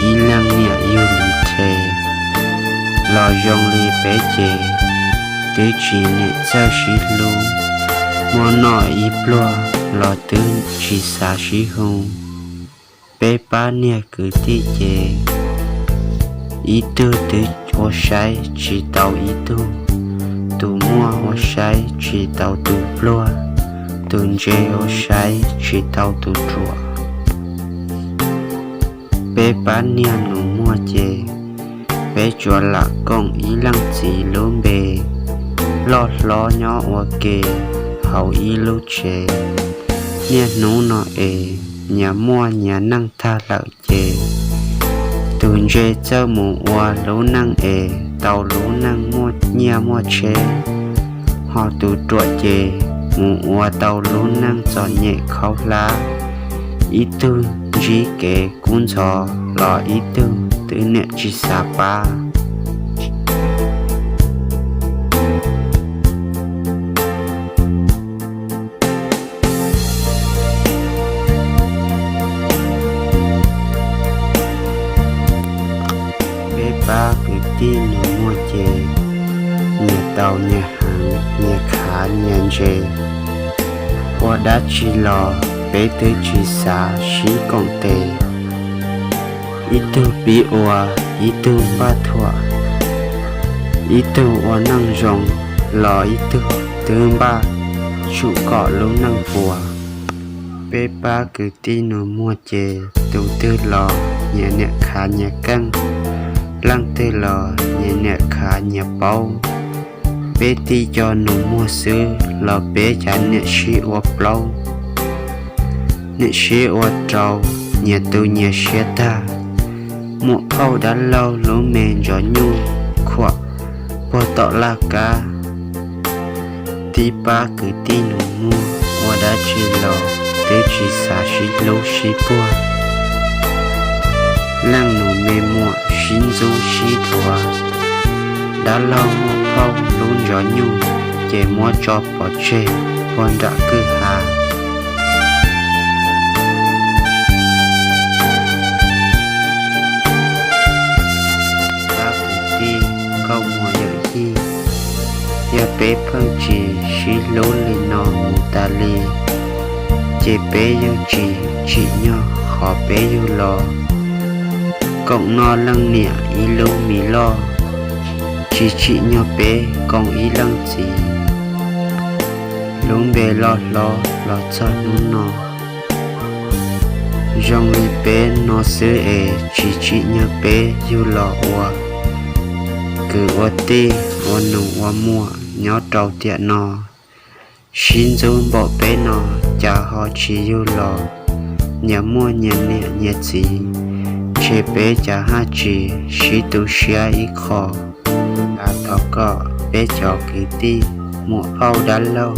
ib leej niam yug li rhe. Los zoo li peb ces twb tsis niam txawj sib hlub, muaj noj ib pluag los twb tsis xav sib hu. Peb pab niag kwv tij ces ib tug twb ua saib tsis tau ib tug, tus muaj ua saib tsis tau tus pluag, tus ntse ua saib tsis tau tus ruam. Peb pab niag nus muag ces peb tsuas lam koom ib leej txiv lub npe loj hlob nyob ua ke hauv ib lub tsev. Niaj hnub no es nyias muaj nyias neej tag lawm ces tus ntse txawj mus ua lub neej es tau lub neej muaj nyiaj muaj tsheb, ho tus ruam ces mus ua tau lub neej txom nyem khaub hlab, ib tug ntsib kev kub ntxhov los ib tug twb niam tsis xav pab. Peb pab kwv tij nus muag ces nyias tau nyias heev, nyias khav nyias ntse. Ua dab tsi los peb twb tsis xav sib koom tes. Ib tug pib ua, ib tug npaj thuam, ib tug ua neej zoo los ib tug twb npaj tsum kom lub neej puas. Peb pab kwv tij nus muag ces tus twg los nyias niam khav nyias keej, leej twg los nyias niam khav nyias paub. Peb tij co nus muag xwb los peb cav niam sib ua plaub, niam sib ua rau, nyias tu nyias siab tag. Muam phauj dab laug lub me ntsuag nyuj khuam puag tom laj kab. Tib pab kwv tij nus muag ua dab tsi los twb tsis xav sib hlub sib puag. Leej nus me muam sib ntxub sib dhuav, dab laug muam phauj lub ntsuag nyuj ces muab tso pov tseg puag nram kwj ha. Pab kwv tij nkauj muam yawm yij, yog peb pheej tsis sib hlub li no mus tas li, ces peb yeej tsis tsim nyog qhov peb yug los koom noj leej niam ib lub mis loj, tsis tsim nyog peb koom ib leej txiv lub npe loj hlob los txog hnub no. Zoo li peb no xwb es tsis tsim nyog peb yug los ua kwv ua tij ua nus ua muam nyob rau tiam no. Sib ntxub npaum peb no, cas ho tsis yug los nyias muaj nyias niam nyias txiv, ntshe peb cas haj tsis sib tu siab ib qho. Thov kom peb cov kwv tij muam phauj dab laug,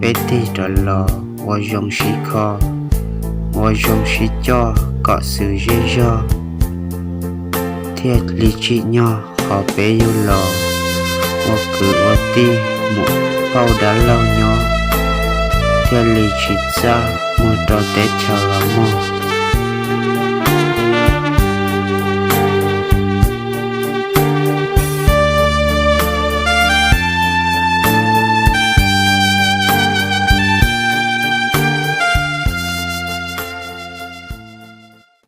peb tig rov los ua zoo sib kho, ua zoo sib coj kom xws zej zog, thiaj li tsim nyog qhov peb yug los ua kwv ua tij muam phauj dab laug nyob, thiaj li tsis txaj muag rau teb chaws los mog.